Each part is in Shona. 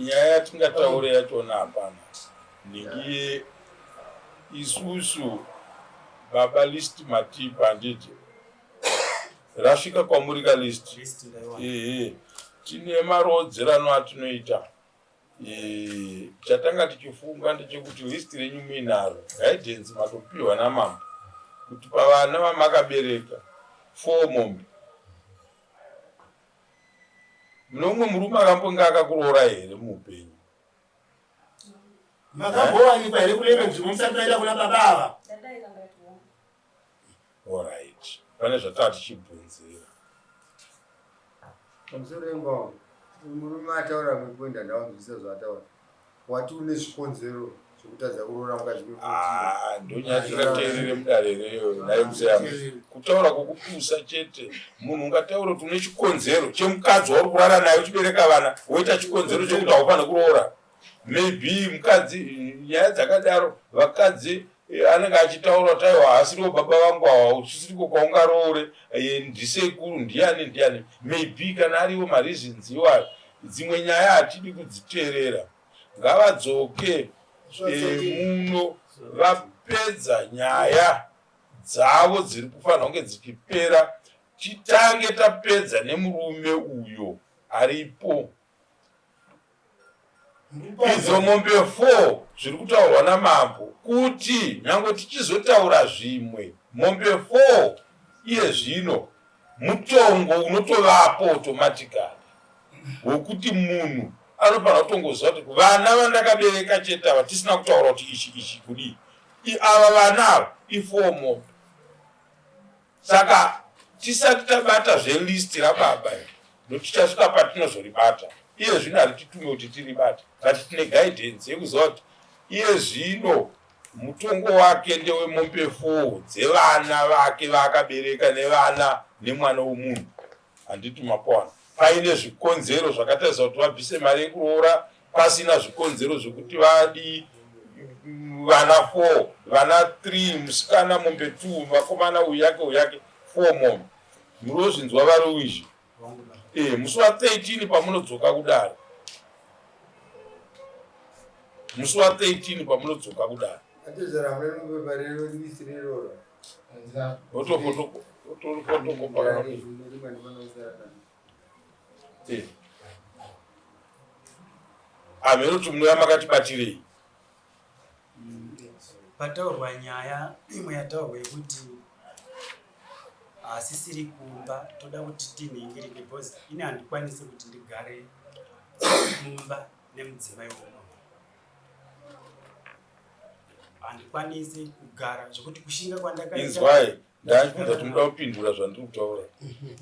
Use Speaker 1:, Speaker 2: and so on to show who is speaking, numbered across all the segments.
Speaker 1: Nyaya yatingataure yachona hapana. Nhingi isusu baba list matipa handiti rasvika kwamuri ka list. Ehe. Tine marodzerano atinoita. Eh, chatanga tichifunga ndechekuti list renyu muinaro guidance matopiwa namambo kuti pavana vamakabereka four mombe mune umwe murume akambonge akakuroora here muupenyu
Speaker 2: Makambowanikwa here kune imwe nzvimbo musati maenda kuna baba ava?
Speaker 1: Alright. Pane zvataa tichibvunzira.
Speaker 3: Pamusoro yengawo murume ataura mekuenda ndawanzwisisa zvaataura. Wati une zvikonzero zvekutadza kuroora mukadzi we
Speaker 1: Ah, ndonyaya tingateerere mudare reyo nhai museyamwa. Kutaura kwokupusa chete. Munhu ungataura kuti une chikonzero chemukadzi wauri kurara naye uchibereka vana, woita chikonzero chekuti haufaniri kuroora. Maybe mukadzi nyaya dzakadaro vakadzi eh, anenge achitaura kuti aiwa haasiriwo baba vangu awa usisiriko kwaungaroore eh, ndisekuru ndiani ndiani maybe kana ariwo mareasons iwayo dzimwe nyaya hatidi kudziteerera ngavadzoke eh, muno vapedza nyaya dzavo dziri kufanira kunge dzichipera titange tapedza nemurume uyo aripo Idzo mombe 4 zviri kutaurwa namambo kuti nyange tichizotaura zvimwe mombe 4 iye zvino mutongo unotovapo automatically wekuti munhu anofanira kutongoziva kuti vana vandakabereka chete ava tisina kutaura kuti ichi ichi kudii ava vana ava i4 mombe Saka tisati tabata zvelist rababa iri notichasvika patinozoribata. Iye zvino harititume kuti tiribate but tine guidance yekuziva kuti iye zvino mutongo wake ndewemombe 4 dzevana vake vaakabereka nevana nemwana wemunhu handiti mapoana paine zvikonzero zvakatarisa kuti vabvise mari yekuroora pasina zvikonzero zvekuti vadii vana 4 vana 3 musikana mombe 2 vakomana uyu yake uyu yake 4 mombe murozvinzwa vari izvi eh musi wa 13 pamunodzoka kudare musi wa 13 pamunodzoka kudare otofotokopa Eh. Hameno kuti munouya makatibatirei.
Speaker 4: Pataurwa nyaya imwe yataurwa yekuti hasisiri kumba toda kuti tinhingirike because ini handikwanisi kuti ndigare mumba nemudzimai womunhu handikwanisi kugara zvekuti kushinga kwandakaita
Speaker 1: Inzwai, ndachibvunza kuti munoda kupindura zvandiri kutaura.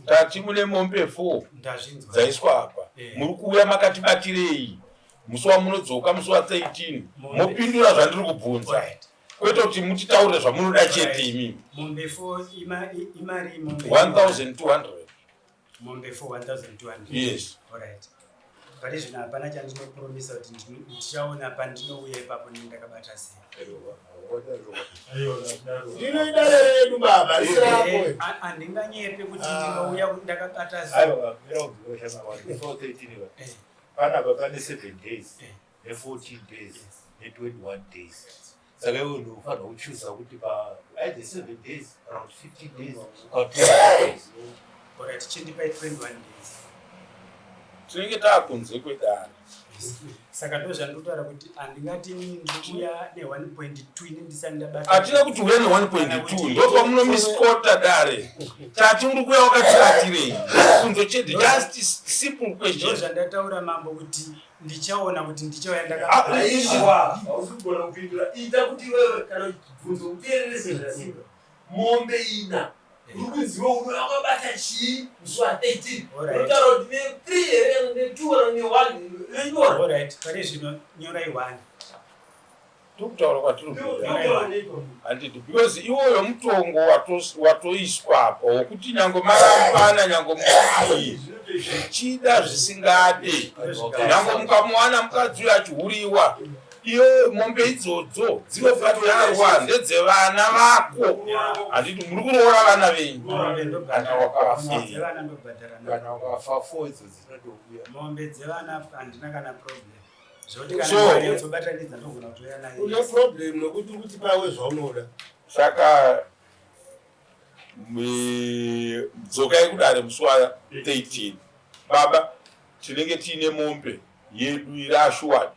Speaker 1: Tati mune mombe 4
Speaker 4: ndazvinzwa
Speaker 1: dzaiswa apa.
Speaker 4: Eh.
Speaker 1: Muri kuuya makatibatirei? Musi wamunodzoka musi wa 13
Speaker 4: Mombe.
Speaker 1: mopindura zvandiri kubvunza.
Speaker 4: Alright.
Speaker 1: Kwete kuti mutitaurire zvamunoda chete
Speaker 4: Alright.
Speaker 1: imimi.
Speaker 4: Mombe 4 imari mombe
Speaker 1: 1200.
Speaker 4: Mombe 4 1200.
Speaker 1: Yes.
Speaker 4: Alright. Pari zvino hapana chandinopromisa kuti ndichaona pandinouya ipapo ndinenge ndakabata sei.
Speaker 2: Ndino idare redu baba risi rako.
Speaker 4: Eh, Handinganyepe kuti ndinouya ndakabata sei.
Speaker 5: Aiwa, mira unzwe shama wani. Before 13 iwa.
Speaker 4: Eh,
Speaker 5: Panapa pane 7 days,
Speaker 4: Eh.
Speaker 5: ne 14 days, ne 21 days. Saka iwe unofanira kuchuza kuti pa either 7 days kana kuti 15 days kana kuti 21 days.
Speaker 4: Alright, chindipai 21 days.
Speaker 1: Tinenge taakunze kwedare.
Speaker 4: Saka ndo zvandinotaura kuti handingati ini ndikuuya ne 1.2 ini ndisati ndabata.
Speaker 1: Hatina kuti uya ne 1.2 ndopamunomiskota dare. Tati uri kuuya wakatibatirei? Kunzo chete just simple question.
Speaker 4: Ndo zvandataura mambo kuti ndichaona kuti ndichauya
Speaker 1: ndaka
Speaker 6: hausi kugona kupindura ita kuti iwewe kana bvunzo uteerere sezvasimba mombe ina uri kunziwe uno akabata chii musi wa 13 unotaura kuti ne 3 here kana ne 2 kana ne 1 yenyora
Speaker 4: Alright, pari zvino nyorai 1
Speaker 1: Ndokutaura kwatiri kuita. Handiti because iwoyo mutongo watoiswa apa wokuti nyange marambana nyange mukadii zvichida zvisingade nyange mukamuwana mukadzi uyo achihuriwa iyo mombe idzodzo dzinobhadharwa ndedzevana vako handiti muri kuroora vana venyu
Speaker 5: kana wakafa fo idzo dzinotouya
Speaker 4: mombe dzevana handina kana problem. Zvekuti kana mari yatsobatanidza ndogona kutouya nayo.
Speaker 2: Une problem nokuti uri kuti pawe zvaunoda.
Speaker 1: Saka dzokai kudare musi wa 13 baba tinenge tiine mombe yedu iri assured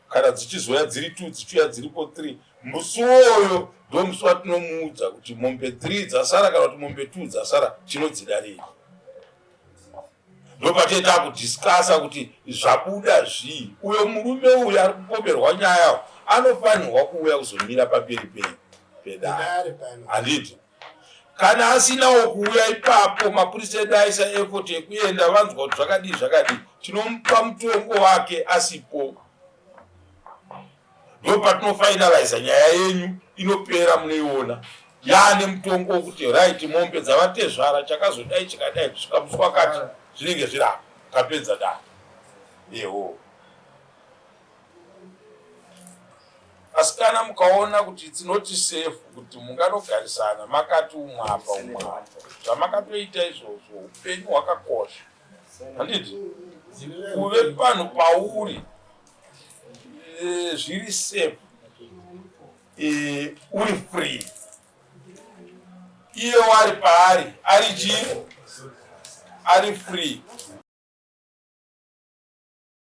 Speaker 1: kana dzichizouya dziri two dzichiuya dziripo three musi uwoyo ndomusi watinomuudza kuti mombe three dzasara kana kuti mombe two dzasara tinodzida rini ndopatee takudiscasa kuti zvabuda zvii uyo murume uyu ari kupomerwa nyaya anofanirwa kuuya kuzomira pamberi pedare handiti kana asinawo kuuya ipapo mapurisa edu aisa effort yekuenda vanzwa kuti zvakadii zvakadii tinomupa mutongo wake asipo ndopatinofinaliza nyaya yenyu inopera munoiona yaane mutongo wekuti right mombe dzavatezvara chakazodai chikadai kusvika musi wakati zvinenge zviri apa tapedza dare eho asi kana mukaona kuti it's not safe kuti munganogarisana makati umwe apa umwe apa zvamakatoita izvozvo upenyu hwakakosha handiti kuve panhu pauri eh, zviri safe eh, uri free iye wari paari ari chii ari free.